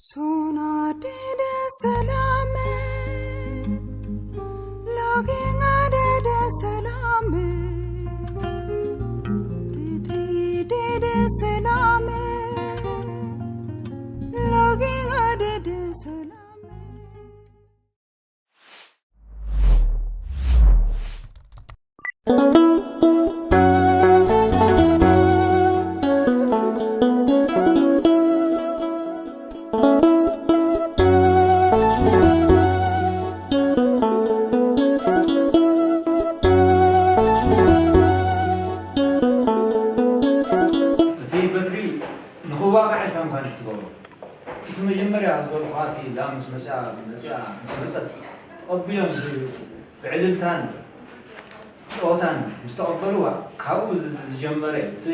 Sona dede salame, loginga dede salame, ritri dede salame, loginga dede salame. እቲ በትሪ ንኽዋጋዕ ኢልካ እንኳን ትገብሮ። እቲ መጀመርያ ዝበልኩኻ፣ እቲ ላም ምስ መጽኣ፣ መጽኣ፣ ምስ መጸት፣ ተቐቢሎም ብ-፣ ብዕልልታን ጸወታን ምስ ተቐበልዋ፣ ካብኡ ዝ-፣ ዝ-፣ ዝጀመረ እቲ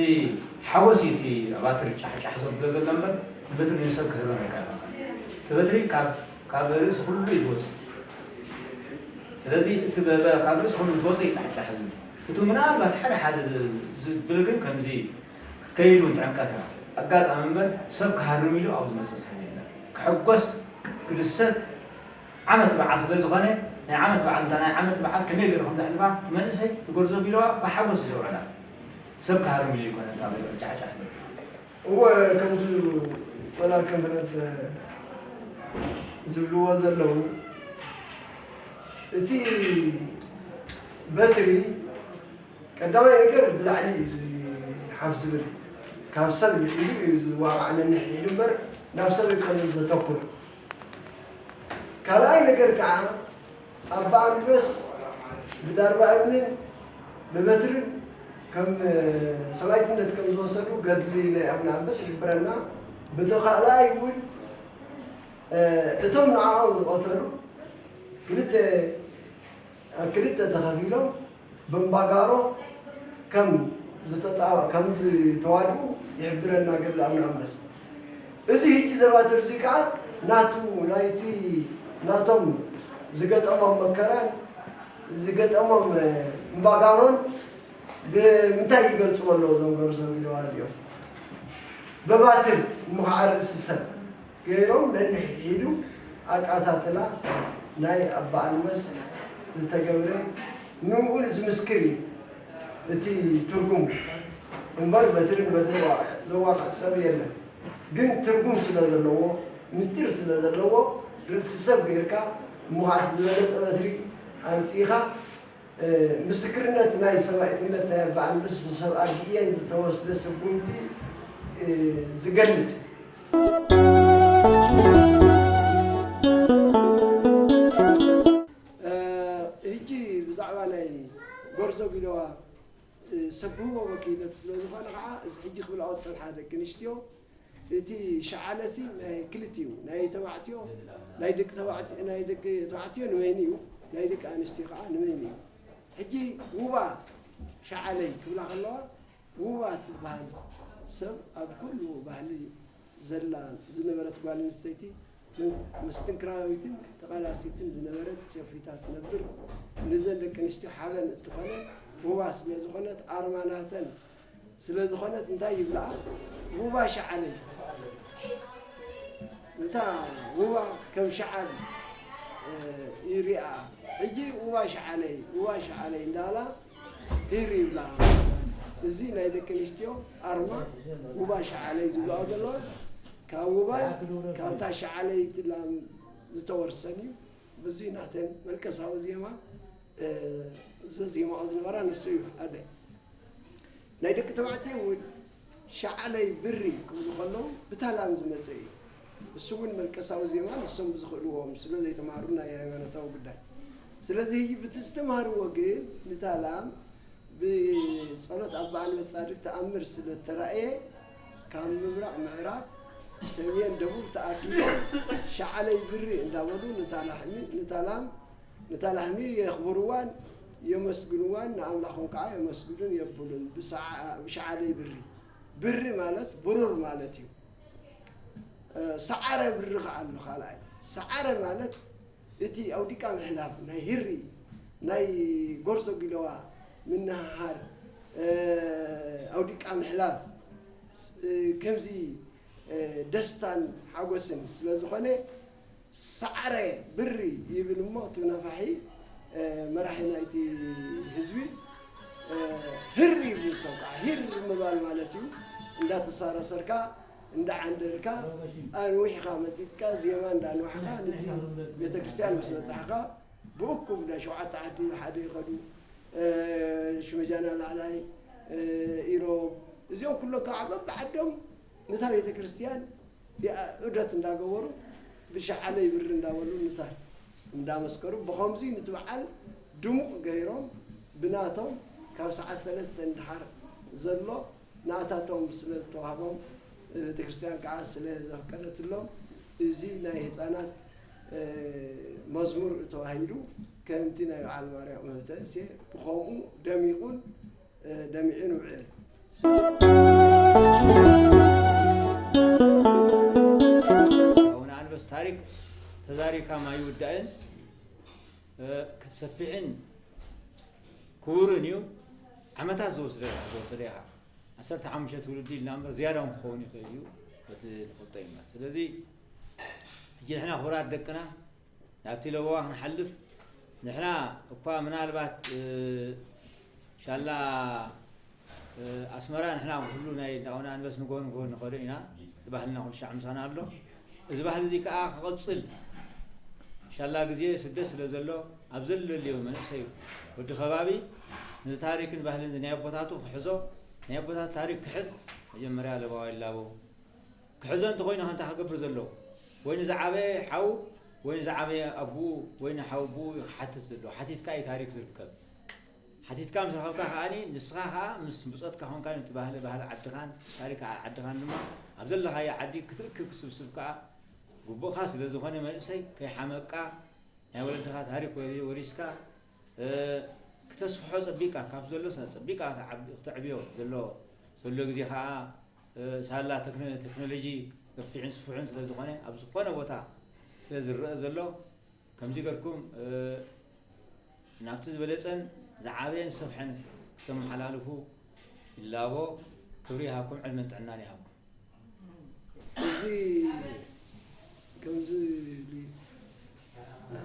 ሓጎስ እዩ፣ እቲ ኣባትር ጫሕጫሕ ዘብሎ ዘሎ እምበር፣ ንበትሪ ንሰብ ክህበን ኣይከኣልን። እቲ በትሪ ካብ፣ ካብ ርእሲ ኩሉ እዩ ዝወጽእ። ስለዚ እቲ በ-፣ በ-፣ ካብ ርእሲ ኩሉ ዝወጽእ እዩ ጫሕጫሕ ዝብል። እቲ ምናልባት ሓደ ሓደ ዝ-፣ ዝብል ግን ከምዚ ክትከይድ እውን ትዕንቀፍ ኢኻ። ኣጋጣሚ እምበር ሰብ ክሃርም ኢሉ ኣብ ዝመጽእ ሰብ የለን። ክሕጎስ፣ ክድሰት፣ ዓመት በዓል ስለ ዝኾነ፣ ናይ ዓመት በዓል፣ እንታ ናይ ዓመት በዓል ከመይ ገይሩ ከም ዘሕልፋ፣ እቲ መንእሰይ፣ እቲ ጎርዞ ቢለዋ ብሓጎስ እዩ ዘውዕላ። ሰብ ክሃርም ኢሉ ኣይኮነን፣ እታ በትሪ ጫሕጫሕ ዝብል። እወ፣ ከምቲ ወላ ከም ብረት ዝብልዎ ዘለዉ፣ እቲ በትሪ ቀዳማይ ነገር ብላዕሊ እዩ ዝሓፍ ዝብል፣ ካብ ሰብ ልዒሉ እዩ ዝዋቃዕ ነንሕድሕዱ እምበር ናብ ሰብ ኣይኮነን ዘተኩር። ካልኣይ ነገር ከዓ ኣባ ኣንበስ ብዳርባ እምንን ብበትርን ከም ሰማዕትነት ከም ዝወሰዱ ገድሊ ናይ ኣቡነ ኣንበስ ይሕብረና። በቲ ካልኣይ እውን እቶም ንዓኦም ዝቐተሉ ክልተ፣ ኣብ ክልተ ተኸፊሎም ብእምባጋሮ ከም ዝተጣ-፣ ከም ዝተዋድኡ ይሕብረና ገድሊ ኣቡነ ኣንበስ። እዚ ሕጂ ዘባትር እዚ ከዓ ናቱ፣ ናይቲ፣ ናቶም ዝገጠሞም መከራን ዝገጠሞም እምባጋሮን ብምንታይ ይገልፅዎ ኣለዉ እዞም ገርዞ ቢለዋ እዚኦም? በባትር እሞ ከዓ ርእሲ ሰብ ገይሮም ነንሕድሕዱ ኣቃታትላ ናይ ኣባ ኣንበስ ዝተገብረ ንኡ ዝምስክር እዩ እቲ ትርጉም። እምበር በትሪ ንበትሪ ዘዋቅዕ ሰብ የለን። ግን ትርጉም ስለ ዘለዎ፣ ምስጢር ስለ ዘለዎ፣ ርእሲ ሰብ ገይርካ እሞ ከዓ እቲ ዝበለፀ በትሪ ኣምፂእኻ ምስክርነት ናይ ሰማዕትነት ናይ ኣባ ኣንበስ ብሰብኣ ግእየን ዝተወስደ ስጉምቲ ዝገልጽ። ሕጂ ብዛዕባ ናይ ጎርዞ ቢለዋ ሰብ ክህቦ ወኪለት ስለ ዝኾነ ከዓ እዚ ሕጂ ክብልኦ ዝጸንሓ ደቂ ኣንስትዮ እቲ ሸዓለሲ ናይ ክልቲኡ፣ ናይ ተባዕትዮ፣ ናይ ደቂ ተባዕትዮ፣ ናይ ደቂ ተባዕትዮ ንበይኑ እዩ፣ ናይ ደቂ ኣንስትዮ ከዓ ንበይኑ እዩ። ሕጂ ውባ ሸዓለይ ክብላ ከለዋ፣ ውባ ትበሃል ሰብ ኣብ ኩሉ ባህሊ ዘላ ዝነበረት ጓል ኣንስተይቲ፣ መስትንክራዊትን ተቓላሲትን ዝነበረት ሸፊታ ትነብር፣ ንዘን ደቂ ኣንስትዮ ሓበን እትኾነ ውባ ስለ ዝኾነት ኣርማ ናተን ስለ ዝኾነት እንታይ ይብልኣ? ውባ ሸዓለይ። ነታ ውባ ከም ሸዓል፣ እ፣ ይሪኣ። ሕጂ ውባ ሸዓለይ፣ ውባ ሸዓለይ እንዳላ ሂር ይብላ። እዚ ናይ ደቂ ኣንስትዮ ኣርማ ውባ ሸዓለይ ዝብላኦ ዘለዋ ካብ ውባን ካብታ ሸዓለይቲ ላም ዝተወርሰን እዩ። በዚ ናተን መልቀሳዊ ዜማ፣ እ፣ ዘዜማኦ ዝነበራ ንሱ እዩ ሓደ። ናይ ደቂ ተባዕትዮ እውን ሸዓለይ ብሪ ክብሉ ከለዉ ብታ ላም ዝመጸ እዩ። እሱ እውን መልቀሳዊ ዜማ ንሶም ብዝኽእልዎም ስለ ዘይተማሃሩ ናይ ሃይማኖታዊ ጉዳይ። ስለዚ ህጂ ብቲ ዝተማሃርዎ ግን ንታ ላም ብጸሎት ኣባ ኣንበጻድቅ ተኣምር ስለ እተራእየ ካብ ምብራቕ ምዕራብ ሰሜን ደቡብ ተኣኪቦም ሸዓለይ ብሪ እንዳበሉ ንታ ላሕሚ፣ ንታ ላም፣ ንታ ላሕሚ የኽብርዋን የመስግንዋን ንኣምላኾም ከዓ የመስግኑን የብሉን ብሰዓ-፣ ብሸዓለይ ብሪ። ብሪ ማለት ብሩር ማለት እዩ። እ፣ ሰዓረ ብሪ ከዓ ኣሎ ካልኣይ። ሰዓረ ማለት እቲ ኣውዲቃ ምሕላፍ ናይ ህሪ፣ ናይ ጎርዞ ጊለዋ ምንሃሃር፣ እ፣ ኣውዲቃ ምሕላፍ፣ ስ-፣ እ፣ ከምዚ ደስታን ሓጎስን ስለ ዝኾነ፣ ሳዕረ ብሪ ይብል እሞ፣ እቲ ነፋሒ መራሒ ናይቲ ህዝቢ ህር ይብል። ሰብ ከዓ ሂር ምባል ማለት እዩ። እንዳተሳረሰርካ፣ እንዳዓንደርካ፣ ኣንዊሕካ መጢጥካ፣ ዜማ እንዳንዋሕካ፣ ነቲ ቤተክርስትያን ምስ በጻሕካ፣ ብእኩም ናይ ሸውዓተ ዓዲ ሓደ ይኸዱ፣ ሽመጃና ላዕላይ፣ ኢሮብ፣ እዚኦም ኩሎም ከዓ በብዓዶም ነታ ቤተክርስትያን ዑደት እንዳገበሩ፣ ብሸዓለይ ብሪ እንዳበሉ፣ ንታ እንዳመስከሩ፣ ብኸምዚ ነቲ በዓል ድሙቕ ገይሮም፣ ብናቶም ካብ ሰዓት ሰለስተ እንድሓር ዘሎ ናታቶም ስለ ዝተዋህቦም፣ ቤተክርስትያን ከዓ ስለ ዘፍቀደትሎም፣ እዚ ናይ ህፃናት መዝሙር ተባሂሉ፣ ከምቲ ናይ በዓል ማርያም መብተእሴ ብኸምኡ ደሚቑን ደሚዑን ውዕል። ኣቡነ ኣንበስ ታሪክ ተዛሪካ ማይውዳእን ሰፊሕን ክቡርን እዩ። ዓመታት ዝወስደ ዝወሰደ ኢኻ። ዓሰርተ ሓሙሽተ ትውልዲ ኢልና እምበር ዝያዳ እውን ክኸውን ይኽእል እዩ። በቲ ንፈልጦ ኢና። ስለዚ ሕጂ ንሕና ክቡራት ደቅና ናብቲ ለበዋ ክንሓልፍ፣ ንሕና እኳ ምናልባት ሻላ ኣስመራ ንሕና ኩሉ ናይ እንዳውና ኣንበስ ንጎ ንጎ ንኸዶ ኢና። እቲ ባህልና ኩሉ ሻዕ ምሳና ኣሎ። እዚ ባህሊ እዚ ከዓ ክቐፅል ሻላ ግዜ ስደት ስለ ዘሎ፣ ኣብ ዘለልዮ መንእሰይ ወዲ ከባቢ ነዚ ታሪክን ባህልን እዚ ናይ ኣቦታቱ ክሕዞ፣ ናይ ኣቦታት ታሪክ ክሕዝ መጀመርያ ለባዋ ይላቦ። ክሕዞ እንተኾይኑ ከ እንታይ ክገብር ዘለዎ? ወይ ንዝዓበየ ሓው ወይ ንዝዓበየ ኣቡኡ ወይ ንሓው ኣቡኡ እዩ ክሓትት ዘለዎ። ሓቲትካ እዩ ታሪክ ዝርከብ። ሓቲትካ ምስ ረኸብካ ከኣኒ ንስኻ ከኣ ምስ ብጾትካ ኮንካ ነቲ ባህሊ ባህሊ ዓድኻን ታሪክ ዓድኻን ድማ ኣብ ዘለኻዮ ዓዲ ክትእክብ ክትስብስብ ከኣ ግቡእኻ ስለ ዝኾነ መንእሰይ ከይሓመቅካ ናይ ወለድኻ ታሪክ ወሪስካ ክተስፍሖ ጸቢቕካ ካብ ዘሎ ጸቢቕካ ክተዕብዮ ዘሎ ዘሎ ግዜ ከኣ ሳላ ቴክኖሎጂ ገፊሕን ስፉሕን ስለ ዝኾነ ኣብ ዝኾነ ቦታ ስለ ዝረአ ዘሎ ከምዚ ገርኩም ናብቲ ዝበለጸን ዝዓበየን ዝሰፍሐን ክተመሓላልፉ ይላቦ። ክብሪ ይሃብኩም፣ ዕድመን ጥዕናን ይሃብኩም። እዚ ከምዚ ኢሉ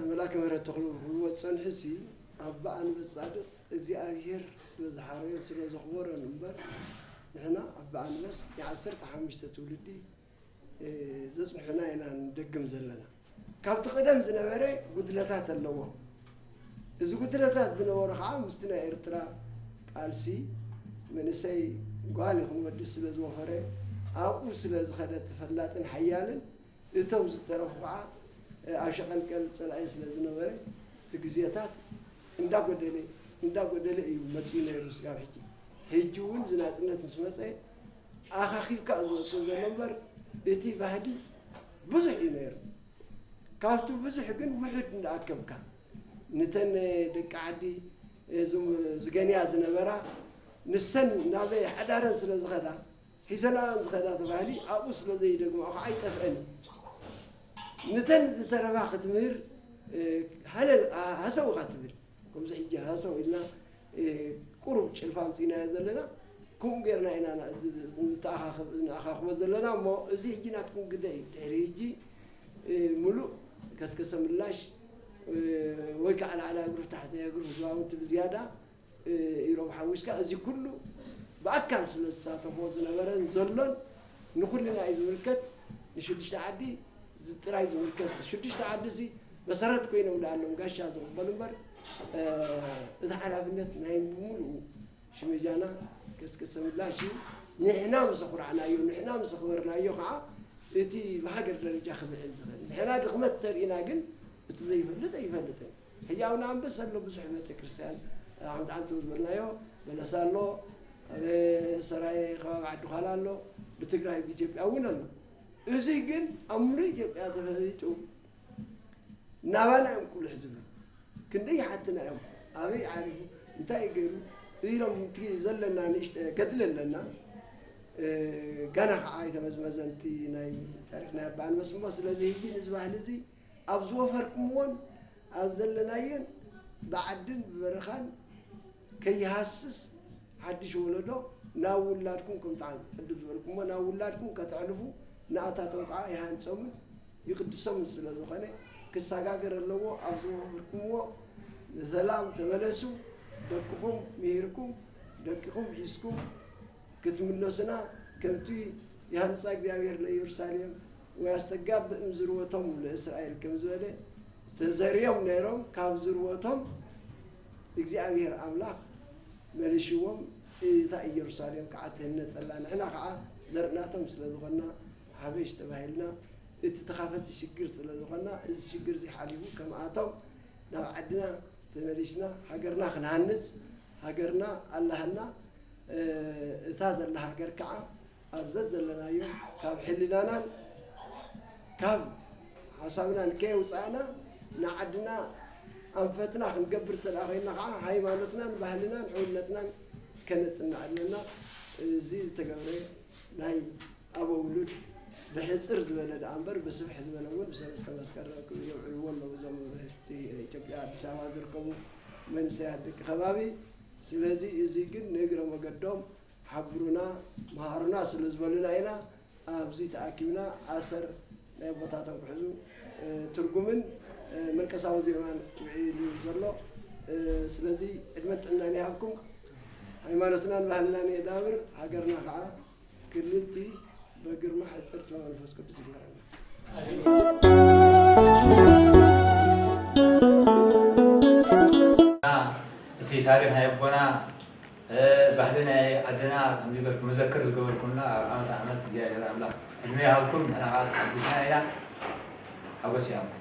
መልኣከ ምህረት ተኽሉ ክብልዎ ዝጸንሑ ሲ ኣባ ኣንበስ ጻድቕ እግዚኣብሔር ስለ ዝሓረዮን ስለ ዘኽበሮን እምበር ንሕና ኣባ ኣንበስ ንዓሰርተ ሓሙሽተ ትውልዲ ዘጽንሑና ኢና ንደግም ዘለና። ካብቲ ቀደም ዝነበረ ጉድለታት ኣለዎ። እዚ ጉድለታት ዝነበሮ ከዓ ምስቲ ናይ ኤርትራ ቃልሲ መንእሰይ ጓል ይኹን ወዲ ስለ ዝወፈረ ኣብኡ ስለ ዝኸደ እቲ ፈላጥን ሓያልን እቶም ዝተረፉ ከዓ ኣብ ሸቐልቀል ፀላኢ ስለ ዝነበረ እቲ ግዜታት እንዳጎደለ እንዳጎደለ እዩ መፂኡ ነይሩ ስጋብ ሕጂ። ሕጂ እውን እዚ ናፅነት ምስ መፀ ኣኻኺብካ እዩ ዝመፅእ ዘሎ እምበር እቲ ባህሊ ብዙሕ እዩ ነይሩ። ካብቲ ብዙሕ ግን ውሑድ እንዳኣከብካ ንተን ደቂ ዓዲ ዝገንያ ዝነበራ ንሰን ናበይ ሓዳረን ስለ ዝኸዳ ሒዘናን ዝኸዳ ተባህሊ ኣብኡ ስለ ዘይደግምዖ ከዓ ኣይጠፍአን እዩ። ንተን ዝተረፋ ክትምህር ሃለል ሃሰው ኢኻ ትብል። ከምዚ ሕጂ ሃሰው ኢልና ቁሩብ ጭልፋ ኣምፂእናዮ ዘለና። ከምኡ ጌርና ኢና ንኣኻኽቦ ዘለና እሞ እዚ ሕጂ ናትኩም ግደ እዩ። ድሕሪ ሕጂ ምሉእ ከስከሰ ምላሽ ወይ ከዓ ላዕላ እግሩ ታሕተ እግሩ ህዝባውንቲ ብዝያዳ ኢሮብ ሓዊስካ እዚ ኩሉ ብኣካል ስለ ዝሳተፎ ዝነበረን ዘሎን ንኩልና እዩ ዝምልከት። ንሽዱሽተ ዓዲ ጥራይ ዝምልከት ሽዱሽተ ዓዲ ሲ መሰረት ኮይኖም ዳኣሎም ጋሻ ዝቕበሉ እምበር እቲ ሓላፍነት ናይ ሙሉኡ ሽመጃና ከስከሰ ምላሽ እዩ። ንሕና ምስ ኣኹራዕናዮ ንሕና ምስ ኣኽበርናዮ ከዓ እቲ ብሃገር ደረጃ ክብዕል ዝኽእል ንሕና ድኽመት ተርእና ግን እቲ ዘይፈልጥ ኣይፈልጥን። ሕጂ ኣብና ኣንበስ ኣሎ ብዙሕ ቤተክርስትያን ዓንዲ ዓንዲ ዝበልናዮ በለሳ ኣሎ ኣብ ሰራየ ከባቢ ዓዲ ዃላ ኣሎ ብትግራይ ብኢትዮጵያ እውን ኣሎ። እዚ ግን ኣብ ሙሉእ ኢትዮጵያ ተፈሊጡ ናባና እዮም ቁልሕ ዝብሉ። ክንደይ ሓትና እዮም ኣበይ ዓሪቡ እንታይ ገይሩ ኢሎም እቲ ዘለና ንእሽተ ገድሊ ኣለና። ጋና ከዓ ኣይተመዝመዘን እቲ ናይ ታሪክ ናይ ኣባ ኣንበስ እሞ ስለዚ ህጂ ንዚ ባህሊ እዚ ኣብ ዝወፈርኩምዎን ኣብ ዘለናዮን ብዓድን ብበረኻን ከይሃስስ ሓድሽ ወለዶ ናብ ውላድኩም ከምጣዕሚ ቅድም ዝበልኩሞ ናብ ውላድኩም ከተዕልፉ ንኣታቶም ከዓ ይሃንጾምን ይቕድሶምን ስለ ዝኾነ ክሰጋገር ኣለዎ። ኣብ ዝወፈርኩምዎ ብሰላም ተመለሱ። ደቅኹም ምሂርኩም፣ ደቅኹም ሒዝኩም ክትምለሱና፣ ከምቲ ይሃንጻ እግዚኣብሔር ለኢየሩሳሌም ወያስተጋብእ እምዝርወቶም ለእስራኤል ከም ዝበለ፣ ዝተዘርዮም ነይሮም፣ ካብ ዝርወቶም እግዚኣብሔር ኣምላኽ መሊሽዎም። እታ ኢየሩሳሌም ከዓ ትህነጸላ፣ ንሕና ከዓ ዘርእናቶም ስለ ዝኾንና ሓበሽ ተባሂልና፣ እቲ ተኻፈልቲ ሽግር ስለ ዝኾንና፣ እዚ ሽግር እዚ ሓሊፉ ከምኣቶም ናብ ዓድና ተመሊስና ሃገርና ክንሃንጽ፣ ሃገርና ኣላህና፣ እ፣ እታ ዘላ ሃገር ከዓ ኣብ ዘዘለናዮ ካብ ሕልናናን ካብ ሓሳብናን ከየውፃእና ንዓድና ኣንፈትና ክንገብር እንተ ደኣ ኮይንና ከዓ ሃይማኖትናን ባህልናን ሕውነትናን ከነጽንዕ ኣለና። እዚ ዝተገብረ ናይ ኣበው ውሉድ ብሕጽር ዝበለ ደኣ እምበር ብስፍሕ ዝበለ እውን ብሰለስተ መስከረም ክብሪ የብዕልዎ ኣለዉ እዞም ዩኒቨርሲቲ ኢትዮጵያ ኣዲስ ኣበባ ዝርከቡ መንእሰያት ደቂ ከባቢ። ስለዚ እዚ ግን ንእግረ መገዶም ሓብሩና፣ መሃሩና ስለ ዝበሉና ኢና ኣብዚ ተኣኪብና። ኣሰር ናይ ኣቦታቶም ክሕዙ፣ እ፣ ትርጉምን፣ እ፣ ምንቅሳዊ ዜማን ውዒሉ ዘሎ። እ፣ ስለዚ ዕድመን ጥዕናን ይሃብኩም። ሃይማኖትናን ባህልናን የዳብር፣ ሃገርና ከዓ ክልልቲ በግርማ ሕጽርቲ መንፈስ ቅዱስ ይግበረና። እቲ ታሪኽ ናይ ኣቦና፣ እ፣ ባህሊ ናይ ዓድና ከምዚ ገርኩ መዘክር ዝገበርኩምና ኣብ ዓመት ዓመት እግዚኣብሔር ኣምላኽ ዕድመ ይሃብኩም። ንሕና ከዓ ተሓጒስና ኢና። ሓጎስ ይሃብኩም።